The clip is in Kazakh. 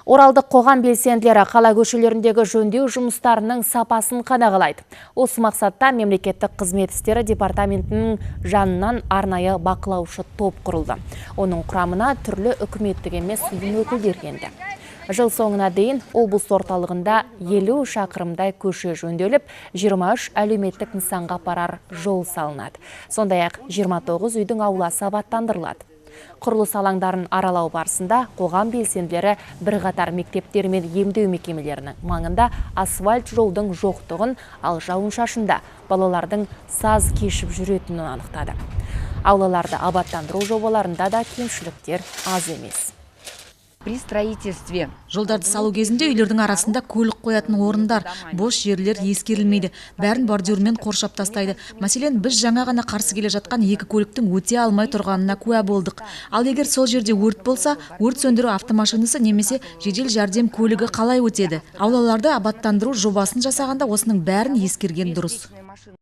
Оралдық қоғам белсенділері қала көшелеріндегі жөндеу жұмыстарының сапасын қадағалайды. Осы мақсатта мемлекеттік қызмет істері департаментінің жанынан арнайы бақылаушы топ құрылды. Оның құрамына түрлі үкіметтік емес ұйым өкілдері енді. Жыл соңына дейін облыс орталығында 50 шақырымдай көше жөнделіп, 23 әлеуметтік нысанға апарар жол салынады. Сондай-ақ 29 үйдің ауласы абаттандырылады. Құрылыс алаңдарын аралау барысында қоғам белсенділері бірқатар мектептер мен емдеу мекемелерінің маңында асфальт жолдың жоқтығын, ал жауын-шашында балалардың саз кешіп жүретінін анықтады. Аулаларды абаттандыру жобаларында да кемшіліктер аз емес. При строительстве Жолдарды салу кезінде үйлердің арасында көлік қоятын орындар, бос жерлер ескерілмейді. Бәрін бордюрмен қоршап тастайды. Мәселен, біз жаңа ғана қарсы келе жатқан екі көліктің өте алмай тұрғанына куә болдық. Ал егер сол жерде өрт болса, өрт сөндіру автомашинасы немесе жедел жәрдем көлігі қалай өтеді? Аулаларды абаттандыру жобасын жасағанда осының бәрін ескерген дұрыс. Машины.